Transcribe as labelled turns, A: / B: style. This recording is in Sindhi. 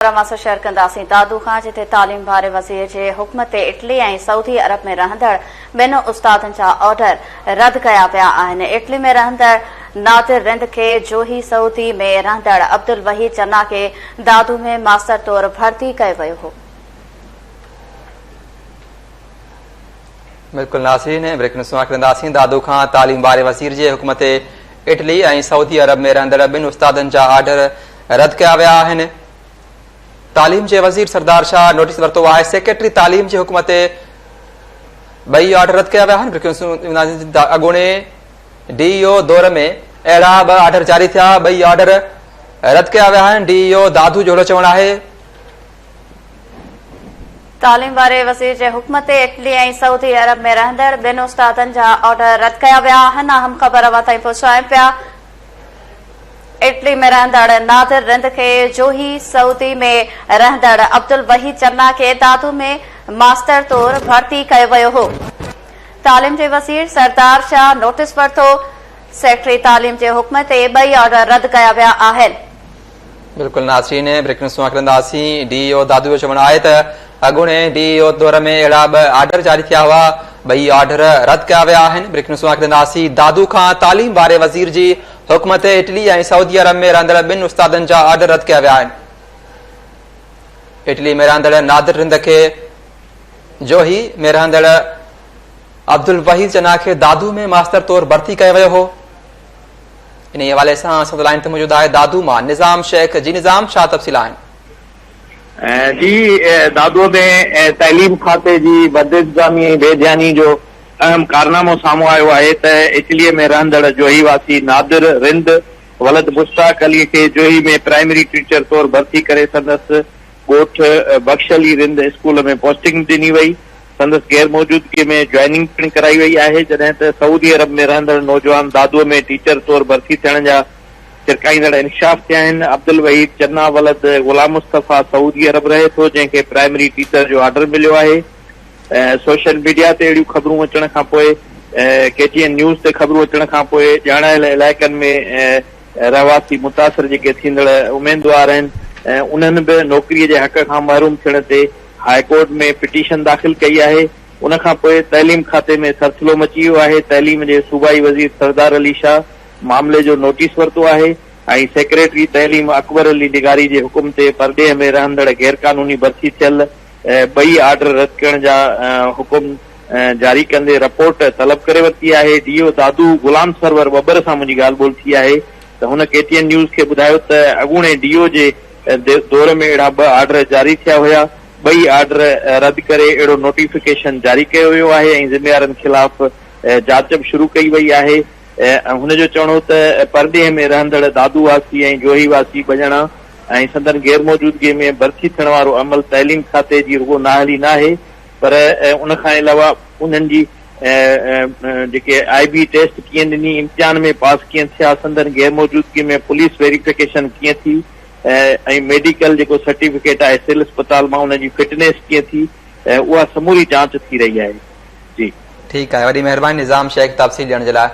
A: اوهان سان شيئر ڪنداسين دادو کان جتي تعليم واري وزير جي حڪم تي اٽلي ۽ سعودي عرب ۾ رهندڙ ٻن استادن جا آرڊر رد ڪيا ويا آهن اٽلي ۾ رهندڙ نادر رند کي جوهي سعودي ۾ رهندڙ عبدالوحيد چنا کي دادو ۾ ماستر طور ڀرتي ڪيو ويو هو.
B: بلڪل ناظرين بريڪ نيوز سان ڪنداسين دادو کان تعليم واري وزير جي حڪم تي اٽلي ۽ سعودي عرب ۾ رهندڙ ٻن استادن جا آرڊر رد ڪيا ويا آهن. تعليم جي وزير سردار شاهه نوٽيس ورتو آهي، سيڪريٽري تعليم جي حڪم تي ٻئي آرڊر رد ڪيا ويا آهن. اڳوڻي ڊي اي او دور ۾ اهڙا ٻه آرڊر جاري ٿيا، ٻئي آرڊر رد ڪيا ويا آهن. ڊي اي او دادو جو اهڙو چوڻ آهي.
A: تعليم واري وزير جي حڪم تي اٽلي ۽ سعودي عرب ۾ رهندڙ ٻن استادن جا آرڊر رد ڪيا ويا آهن. اهم خبر اوهان تائين پهچايون پيا. اٽلي ۾ رهندڙ نادر رند کي جوهي، سعودي ۾ رهندڙ عبدالوحيد چنا کي دادو ۾ ماستر طور ڀرتي ڪيو ويو هو. تعليم جي وزير سردار شاهه نوٽيس ورتو، سيڪريٽري تعليم جي حڪم تي ٻئي آرڊر رد ڪيا ويا آهن.
B: بلڪل ناظرين بريڪنگ نيوز سان ڪنداسين ڊي اي او دادو جو چوڻ آهي ته اڳوڻي ڊي اي او دور ۾ اهڙا ٻه آرڊر جاري ٿيا هئا ٻئي آرڊر رد ڪيا ويا آهن بريڪنگ نيوز سان ڪنداسين دادو کان تعليم واري وزير جي حڪم تي اٽلي ۽ سعودي عرب ۾ رهندڙ ٻن استادن جا آرڊر رد ڪيا ويا آهن اٽلي ۾ رهندڙ نادر رند کي جوهي ۾ رهندڙ عبدالوحيد چنا کي دادو ۾ ماستر طور ڀرتي ڪيو ويو هو انهيء حوالي سان اسان سان لائين تي موجود آهي دادو مان نظام شيخ جي نظام ڇا تفصيل آهن؟
C: جي دادوء ۾ تعليم کاتي جي بدانتظامي ۽ بي ڌياني جو اهم ڪارنامو سامهون آيو آهي ته اٽليء ۾ رهندڙ جوهي واسي نادر رند ولد مشتاق علي کي جوهي ۾ پرائمري ٽيچر طور ڀرتي ڪري سندس ڳوٺ بخش علي رند اسڪول ۾ پوسٽنگ ڏني وئي سندس غير موجودگي ۾ جوائننگ پڻ ڪرائي وئي آهي، جڏهن ته سعودي عرب ۾ رهندڙ نوجوان دادوء ۾ ٽيچر طور ڀرتي ٿيڻ جا ڇرڪائيندڙ انڪشاف ٿيا آهن. عبدالوحيد چنا ولد غلام مصطفيٰ سعودي عرب رهي ٿو، جنهن کي پرائمري ٽيچر جو آرڊر مليو آهي. سوشل ميڊيا تي اهڙيون خبرون اچڻ کانپوء ڪي ٽي اين نيوز تي خبرون اچڻ کانپوء ڄاڻايل علائقن ۾ رهواسي متاثر جيڪي ٿيندڙ اميدوار آهن انهن به نوڪري جي حق کان محروم ٿيڻ تي هاء ڪورٽ ۾ پٽيشن داخل ڪئي آهي ان کان پوء تعليم کاتي ۾ ٿرٿلو مچي ويو آهي تعليم جي صوبائي وزير سردار علي شاهه معاملي جو نوٽيس ورتو آهي ۽ سيڪريٽري تعليم اڪبر علي لغاري جي حڪم تي پرڏيهه ۾ رهندڙ غيرقانوني ڀرتي ٿيل ٻئي آرڊر رد ڪرڻ جا حڪم جاري ڪندي رپورٽ طلب ڪري ورتي آهي ڊي او دادو غلام سرور ٻٻر سان منهنجي ڳالهه ٻولهه ٿي آهي ته هن ڪي ٽي اين نيوز کي ٻڌايو ته اڳوڻي ڊي او جي دور ۾ اهڙا ٻه آرڊر جاري ٿيا هيا، ٻئي آرڊر رد ڪري اهڙو نوٽيفڪيشن جاري ڪيو ويو آهي ۽ ذميوارن خلاف جاچ به شروع ڪئي وئي آهي. هن جو چوڻ هو ته پرڏيهه ۾ رهندڙ دادو واسي ۽ جوهي واسي ٻه ڄڻا ۽ سندن غيرموجودگي ۾ ڀرتي ٿيڻ وارو عمل تعليم کاتي جي رڳو نااهلي ناهي پر ان کان علاوه انهن جي جيڪي آء بي ٽيسٽ ڪيئن ڏني، امتحان ۾ پاس ڪيئن ٿيا، سندن غيرموجودگي ۾ پوليس ويريفڪيشن ڪيئن ٿي ۽ ميڊيڪل جيڪو سرٽيفڪيٽ آهي سول اسپتال مان ان جي فٽنيس ڪيئن ٿي اها سموري جاچ ٿي رهي آهي. جي.
B: ٺيڪ آهي وڏي مهرباني نظام شيخ تفصيل ڏيڻ جي لاء.